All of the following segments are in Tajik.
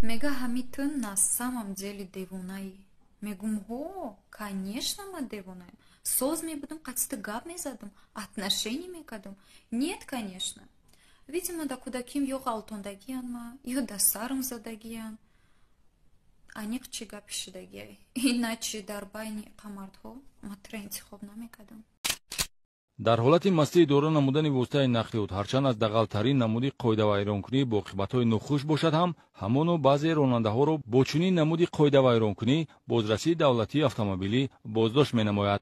Мега ҳами ту на самом деле девонаӣ. Мегум ҳо, конечно, ман девонаем. Соз мебудам, қатъи ту гап мезадам, отношения мекардам. Нет, конечно. Видимо, да кӯдаким ё ғалтондагиян ма, ё да сарм задагиян. Аниқ чӣ гапи шидагиай. Иначе дар байни қамардҳо ма тура интихоб намекардам. Дар ҳолати мастии идора намудани воситаи нақлиёт ҳарчанд аз дағалтарин намуди қоидавайронкунӣ бо оқибатҳои нохуш бошад ҳам, ҳамоно баъзе ронандаҳоро бо чунин намуди қоидавайронкунӣ бозрасии давлатии автомобилӣ боздошт менамояд.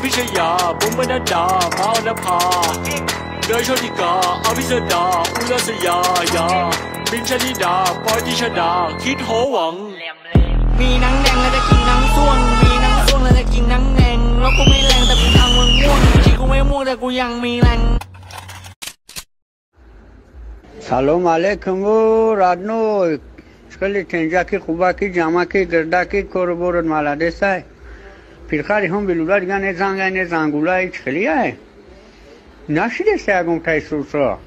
พิชยาบุมนดามาอนภาเนยโชติกาอภิสดาอุลสยายาบินชนิดาปอยติชดาคิดโหวังมีนังแดงแล้วจะกินนังซ่วงมีนังซ่วงแล้วจะกินนังแดงแล้วกูไม่แรงแต่กูทำมึงม่วงชีกูไม่ม่วงแต่กูยังมีแรง Салом алейкум родной. Шкали тенджаки хубаки ҷамаки гирдаки кору борот маладесай. Пирхари ҳум билула дига не зангай не зангулай чхелияй. Нашидеса ягон тай сурсо.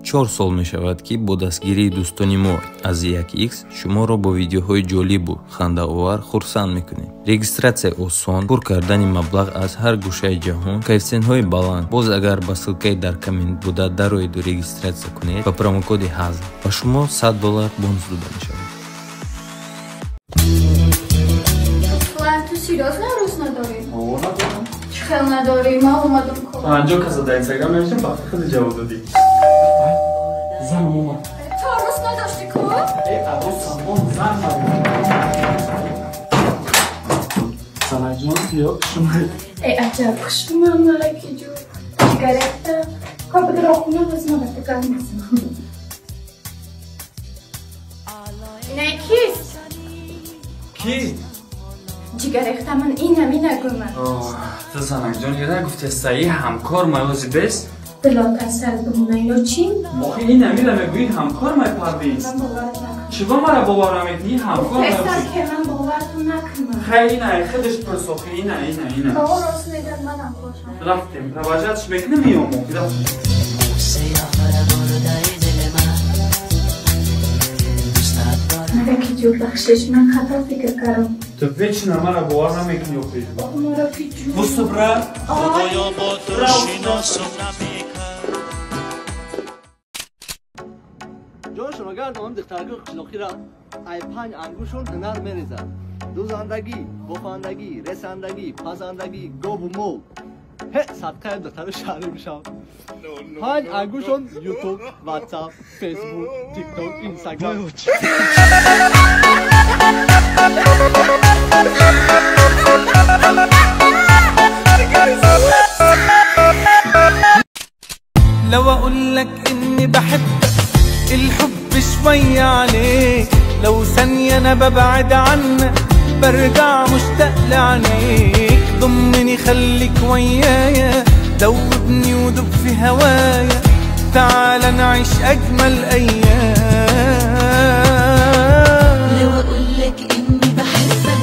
Чор сол мешавад, ки бо дастгирии дӯстони мо аз 1x шуморо бо видеоҳои ҷолибу хандаовар хурсанд мекунем. Регистратсия осон, пур кардани маблағ аз ҳар гӯшаи ҷаҳон, коэффисиентҳои баланд. Боз агар ба ссылкаи дар коммент буда дароеду регистратсия кунед, ба промокоди ҳазл ба шумо $100 бонус дода мешавад. Ту серьёзно рӯз надорӣ? Чӣ хел надорӣ? Ман омадам кор. 50 каса дар Инстаграм навиштам, ба худи ҷавоб додӣ. Занам омад. Ту арӯс надошти ку? Э, арӯсам он зан надорам. Санакҷон, биё, шумай. Э, аҷаб, хушумам, малакиҷон. Сигаретта. Кобидро хона возма ба тукан мезанам. Не кист? Ки? Ҷигарехта ман инам инагумам. Ту Санакҷон яда гуфтестаи ҳамкор майози бес? Дилокасал бимона ино чӣ? Охи ин амира мегӯӣ ҳамкор май Парвиз. Ман боварат накунам. Чиго мара бовар намекунӣ? Ҳамкор май. Гуфтестам ки ман бовартон накунам. Хай ина худаш пурсохи ина ина ина. Бо рост мегӯяд манам бошам. Рафтем. Провожатш мекунем меёмо. Рафтем. Мараки ҷӯ бахшиш, ман хато фикр кардам. Ту вечно мара бовар намекунӣ охи. Мараки ҷӯ. Бусубра. Худоё бо ту шиносум намекард. Ҷон шумо гардонам духтаракои қишлоқиро ай панҷ ангушон ҳунар мерезад. Дузандагӣ, бофандагӣ, ресандагӣ, пазандагӣ, гову мол. Ҳе, садқаи духтари шаҳрӣ мешавам. Панҷ ангушон Ютуб, Ватсап, Фейсбук, Тикток, Инстаграм. لو اقول لك اني بحبك الحب شوية عليك، لو ثانية انا ببعد عنك برجع مشتاق لعينيك. ضمني خليك ويايا، دوبني ودوب في هوايا، تعال نعيش اجمل ايام. لو اقول لك اني بحبك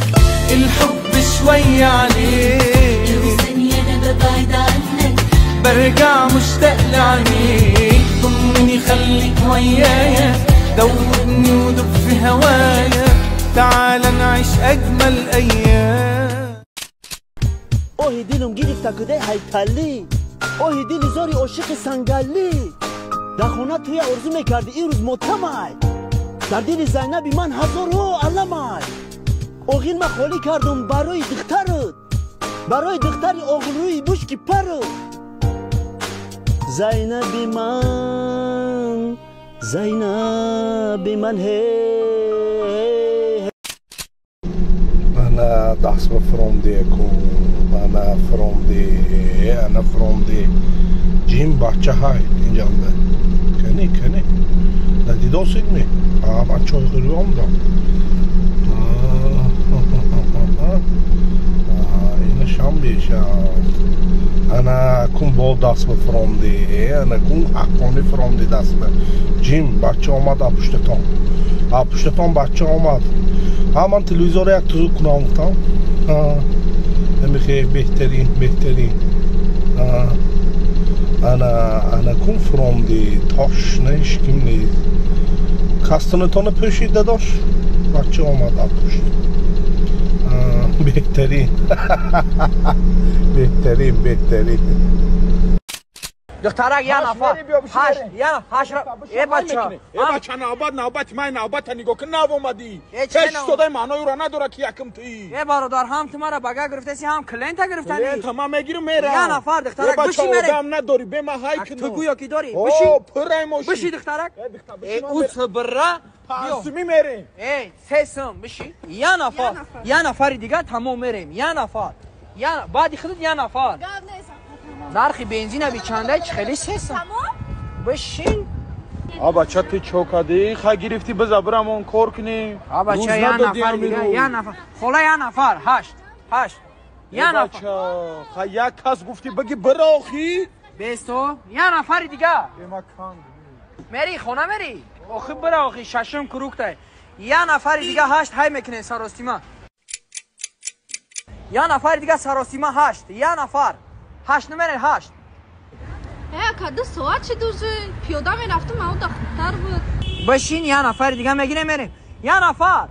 الحب شوية عليك، لو ثانية انا ببعد عنك برجع مشتاق لعينيك. ضمني خليك ويايا، دوبني ودوب في هوايا، تعال نعيش أجمل أيام. оҳи дилум гирифта кудай ҳайталӣ, оҳи дили зори ошиқи сангалӣ. Дар хона туя орзу мекардӣ ин рӯз мотамай, дар дили Зайнаби ман ҳазорҳо аламай. Оғил ма холӣ кардум барои духтарат, барои духтари оғилрӯи бушки парат. Зайнаби ман, Зайнаби ман, ҳе. Ана даст ба фромде кун, ана фромде, ана фромде. Ҷим бача ҳай инҷанда. Кани, кани. Надидосид ми? Ман чойхӯрӣ омадам. Ина шам бешад. Ана кун бо даст ба фромде, ана кун ҳаққонӣ фромде даст ба. Ҷим бача омад а пуштатон. А пуштатон бача омад. Ман телевизорро як тузук кунам гуфтам. Намехе беҳтарин, беҳтарин. Ана ана кун фромди тош не ҳеч ким нест. Кастонатонро пӯшид дадош. Бача омад а пушт. Беҳтарин. Беҳтарин, беҳтарин. Духтарак я нафар. Ҳашт, я ҳашт. Э бача. Э бача навбат навбат ман навбата нигоҳ кун нав омадӣ. Ҳеч содаи маънои ӯро надорад ки якм туӣ. Э бародар ҳам ту мара бага гирифтаси ҳам клиента гирифтанӣ. Клиента ман мегирам мерам. Я нафар духтарак биши мерем. Одам надорӣ бе ман ҳай кунам. Ту гӯё ки дорӣ. Биши. О пурай мошин. Биши духтарак. Э ус бира. Пансуми мерем. Э се сум биши. Я нафар. Я нафари дигар тамом мерем. Я нафар. Я баъди худат я нафар. Нархи бензина бичандай чи хеле сеса. Бишин. А бача ту чо кардӣ? Хай гирифтӣ биза бирамон кор кунем. А бача я нафар дига, я нафар. Хола я нафар, ҳашт, ҳашт. Я нафар. Хай як кас гуфтӣ биги бира охи? Бесто, я нафари дига. Ма канд. Мери хона мери? Охи бира охи шашум кругтай. Я нафари дига ҳашт ҳай мекунем саростима. Я нафари дига саростима ҳашт, я нафар. Ҳашт номере ҳашт. Э, када соат чи дузӣ? Пиёда мерафтам, ау да хубтар буд. Бишин, я нафари дига мегирем мерем. Я нафар.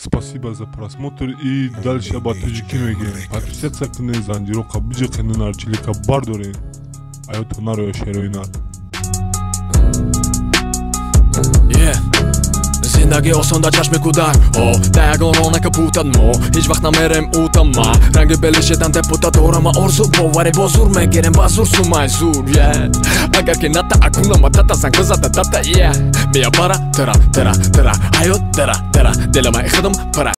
Спасибо за просмотр и дальше ба тоҷикӣ мегирем. Подписаться кунед, занҷироқа биҷиқенед, нарчилика бардоред. Аёто нароя шерои нар. Зиндагӣ осон дар чашми кӯдак. О да ягон рона капутад мо ҳеҷ вақт намерем утама. Ранги белишедан депутат дорама орзу боварӣ бо зур мегирем ба зур сумай зур. Агар ки ната акунама тата занг бизада дата. Мия бара тара тара тара ҳаёт дара дара дилама худам пара.